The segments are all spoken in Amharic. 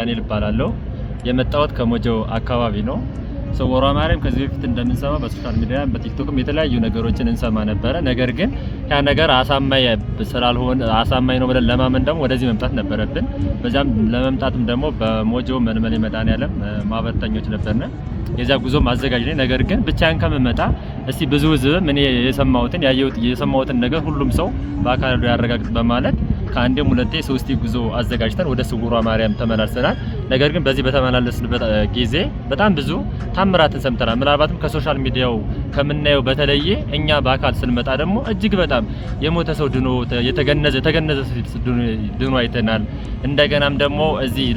ዳንኤል እባላለሁ። የመጣሁት ከሞጆ አካባቢ ነው። ስውሯ ማርያም ከዚህ በፊት እንደምንሰማ በ social media በቲክቶክም የተለያዩ ነገሮችን እንሰማ ነበረ። ነገር ግን ያ ነገር አሳማኝ ስላልሆነ አሳማኝ ነው ብለን ለማመን ደግሞ ወደዚህ መምጣት ነበረብን። በዚያም ለመምጣትም ደግሞ በሞጆ መልመሌ መድኃኔዓለም ማህበርተኞች ነበርን። የዚያ ጉዞም አዘጋጅ ነኝ። ነገር ግን ብቻዬን ከምመጣ እስቲ ብዙ ህዝብም እኔ የሰማሁትን ያየሁት የሰማሁትን ነገር ሁሉም ሰው በአካል ያረጋግጥ በማለት ከአንዴም ሁለቴ ሶስቴ ጉዞ አዘጋጅተን ወደ ስውሯ ማርያም ተመላልሰናል። ነገር ግን በዚህ በተመላለስንበት ጊዜ በጣም ብዙ ታምራትን ሰምተናል። ምናልባትም ከ social media ው ከምናየው በተለየ እኛ በአካል ስንመጣ ደግሞ እጅግ በጣም የሞተ ሰው ድኖ የተገነዘ ድኖ አይተናል። እንደገናም ደግሞ እዚህ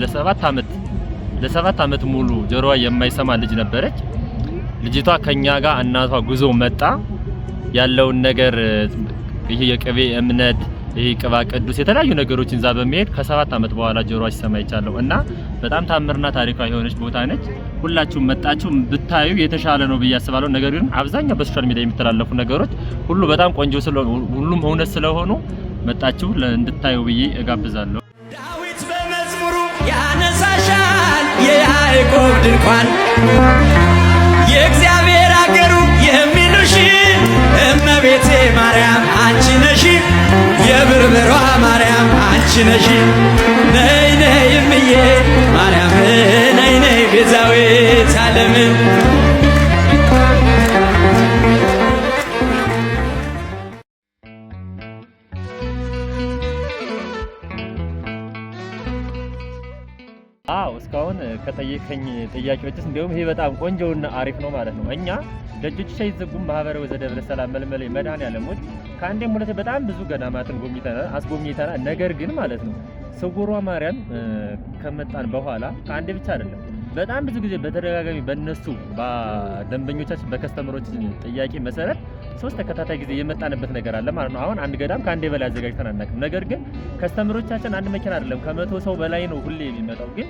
ለ7 ዓመት ሙሉ ጆሮዋ የማይሰማ ልጅ ነበረች። ልጅቷ ከኛ ጋር እናቷ ጉዞ መጣ ያለውን ነገር ይሄ የቅቤ እምነት፣ ይሄ ቅባ ቅዱስ የተለያዩ ነገሮችን ይዛ በመሄድ ከ7 ዓመት በኋላ ጆሮዋ ሲሰማ አይቻለሁ እና በጣም ታምርና ታሪካዊ የሆነች ቦታ ነች። ሁላችሁም መጣችሁ ብታዩ የተሻለ ነው ብዬ አስባለሁ። ነገር ግን አብዛኛው በ social media የሚተላለፉ ነገሮች ሁሉ በጣም ቆንጆ ስለሆኑ፣ ሁሉም እውነት ስለሆኑ መጣችሁ እንድታዩ ብዬ እጋብዛለሁ። ዳዊት በመዝሙሩ ያነሳሻል፣ የያዕቆብ ድንኳን የእግዚአብሔር አገሩ የሚሉሽ እመቤቴ ማርያም አንቺ ነሽ፣ የብርብሯ ማርያም አንቺ ነሽ። ነይ ነይ እምዬ ማርያም፣ ነይ ነይ ቤዛዊት ዓለም። አዎ፣ እስካሁን ከጠየቀኝ ጥያቄዎች ውስጥ እንዲሁም ይሄ በጣም ቆንጆና አሪፍ ነው ማለት ነው። እኛ ደጆች አይዘጉም ማህበረ ወዘደብረ ሰላም መልመሌ መድኃኔዓለሞች ከአንዴም ሁለቴ በጣም ብዙ ገዳማትን ጎብኝተናል፣ አስጎብኝተናል። ነገር ግን ማለት ነው ስውሯ ማርያም ከመጣን በኋላ ከአንዴ ብቻ አይደለም፣ በጣም ብዙ ጊዜ በተደጋጋሚ በእነሱ በደንበኞቻችን በ customer ኦች ጥያቄ መሰረት ሶስት ተከታታይ ጊዜ የመጣንበት ነገር አለ ማለት ነው። አሁን አንድ ገዳም ከአንዴ በላይ አዘጋጅተን አናውቅም። ነገር ግን customer ኦቻችን አንድ መኪና አይደለም፣ ከ100 ሰው በላይ ነው ሁሌ የሚመጣው። ግን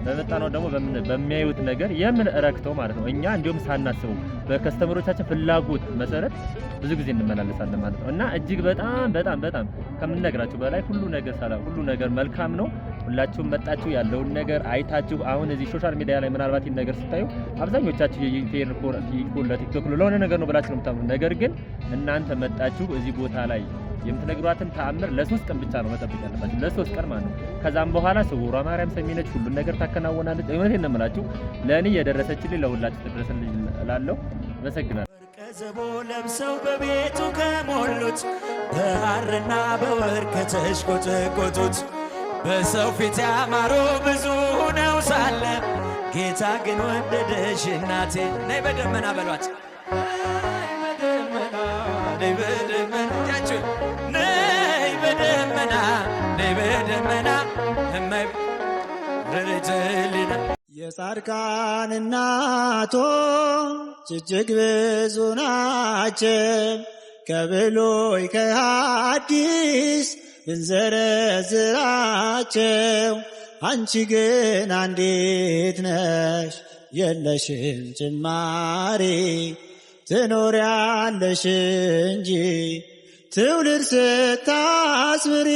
በመጣነው ደግሞ በሚያዩት ነገር የምን ረክተው ማለት ነው። እኛ እንዲሁም ሳናስበው በ customer ኦቻችን ፍላጎት መሰረት ብዙ ጊዜ እንመላለሳለን ማለት ነው እና እጅግ በጣም በጣም በጣም ከምነግራችሁ በላይ ሁሉ ነገር ሰላም፣ ሁሉ ነገር መልካም ነው። ሁላችሁም መጣችሁ ያለውን ነገር አይታችሁ አሁን እዚህ social media ላይ ምናልባት ይህን ነገር ስታዩ አብዛኞቻችሁ የዩቲዩብ ለቲክቶክ ለሆነ ነገር ነው ብላችሁ ነው የምታምኑ። ነገር ግን እናንተ መጣችሁ እዚህ ቦታ ላይ የምትነግሯትን ተአምር ለ3 ቀን ብቻ ነው መጠበቅ ያለባችሁ፣ ለ3 ቀን ማለት ነው። ከዛም በኋላ ስውሯ ማርያም ሰሚ ነች፣ ሁሉን ነገር ታከናወናለች። እውነቴን ነው የምላችሁ፣ ለእኔ የደረሰችልኝ ለሁላችሁ ትድረስልኝ እላለሁ። አመሰግናለሁ። ወርቀ ዘቦ ለብሰው በቤቱ ከሞሉት፣ በሐርና በወርቅ ከተሽቆጠቆጡት፣ በሰው ፊት ያማሩ ብዙ ሆነው ሳለ ጌታ ግን ወደደሽ እናቴ፣ ነይ በደመና በሏት። ነይ በደመና፣ ነይ በደመና፣ እጃችሁን፣ ነይ በደመና፣ ነይ በደመና እመይ ርርትልና። የጻድቃን እናቶች እጅግ ብዙ ናቸው። ከብሉይ ከሐዲስ ብንዘረዝራቸው አንቺ ግን አንዲት ነሽ፣ የለሽም ጭማሪ፣ ትኖሪያለሽ እንጂ ትውልድ ስታስምሪ።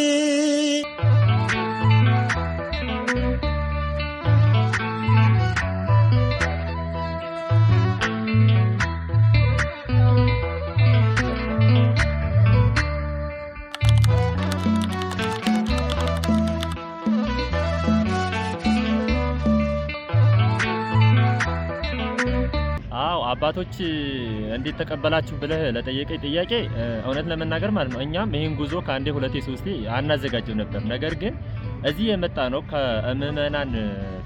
አዎ፣ አባቶች እንዴት ተቀበላችሁ ብለህ ለጠየቀኝ ጥያቄ እውነት ለመናገር ማለት ነው እኛም ይህን ጉዞ ከአንዴ ሁለቴ ሶስቴ አናዘጋጀው ነበር። ነገር ግን እዚህ የመጣ ነው ከምዕመናን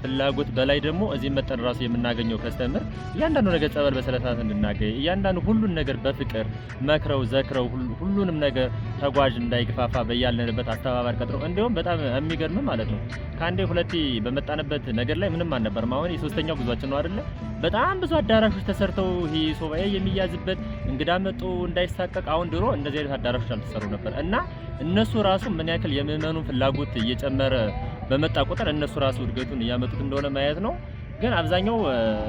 ፍላጎት በላይ ደግሞ እዚህ መጠን ራሱ የምናገኘው customer እያንዳንዱ ነገር ጸበል በስነ ስርዓት እንድናገኝ እያንዳንዱ ሁሉን ነገር በፍቅር መክረው ዘክረው ሁሉንም ነገር ተጓዥ እንዳይግፋፋ በያለንበት አስተባባሪ ቀጥረው፣ እንዲሁም በጣም የሚገርም ማለት ነው ከአንዴ ሁለቴ በመጣንበት ነገር ላይ ምንም አልነበርም። አሁን የሶስተኛው ጉዟችን ነው አይደለ? በጣም ብዙ አዳራሾች ተሰርተው ይሄ ሱባኤ የሚያዝበት፣ እንግዳ መጥቶ እንዳይሳቀቅ። አሁን ድሮ እንደዚህ አይነት አዳራሾች አልተሰሩ ነበር እና እነሱ ራሱ ምን ያክል የምዕመኑን ፍላጎት እየጨመረ በመጣ ቁጥር እነሱ ራሱ እድገቱን እያመጡት እንደሆነ ማየት ነው። ግን አብዛኛው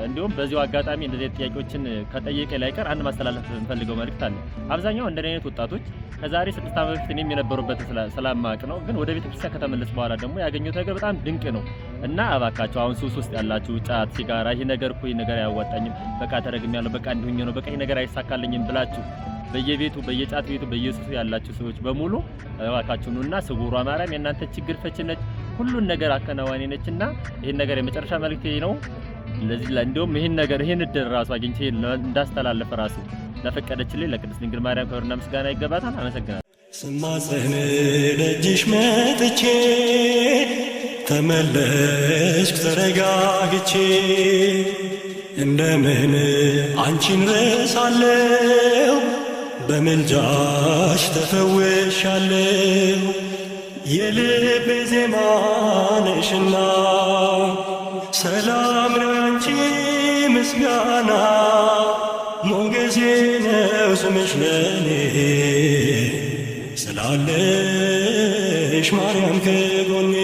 እንዲሁም በዚሁ አጋጣሚ እንደዚህ አይነት ጥያቄዎችን ከጠየቀ ላይቀር አንድ ማስተላለፍ የምፈልገው መልእክት አለ። አብዛኛው እንደኔ አይነት ወጣቶች ከዛሬ 6 ዓመት በፊት እኔም የነበሩበት ስለማቅ ነው። ግን ወደ ቤተክርስቲያን ከተመለስ በኋላ ደግሞ ያገኘሁት ነገር በጣም ድንቅ ነው እና እባካችሁ አሁን ሱስ ውስጥ ያላችሁ ጫት፣ ሲጋራ፣ ይህ ነገር እኮ ይህ ነገር አያዋጣኝም፣ በቃ ተረግሜያለሁ፣ በቃ እንዲሁኝ ነው፣ በቃ ይህ ነገር አይሳካልኝም ብላችሁ በየቤቱ በየጫት ቤቱ በየሱሱ ያላችሁ ሰዎች በሙሉ እባካችሁ ኑና ስውሯ ማርያም የእናንተ ችግር ፈቺ ነች፣ ሁሉን ነገር አከናዋኒ ነችና ይህን ነገር የመጨረሻ መልእክቴ ነው። ለዚህ እንዲሁም ይህን ነገር ይህን እድል ራሱ አግኝቼ እንዳስተላለፍ ራሱ ለፈቀደችልኝ ለቅድስት ድንግል ማርያም ክብርና ምስጋና ይገባታል። አመሰግናለሁ። ስማጽን ደጅሽ መጥቼ ተመለስኩ ተረጋግቼ፣ እንደምን አንቺን ረሳለሁ፣ በምልጃሽ ተፈውሻለሁ። የልቤ ዜማ ነሽና ሰላም ነው ያንቺ ምስጋና፣ ሞገሴ ነው ስምሽ ለኔ ስላለሽ ማርያም ከጎኔ።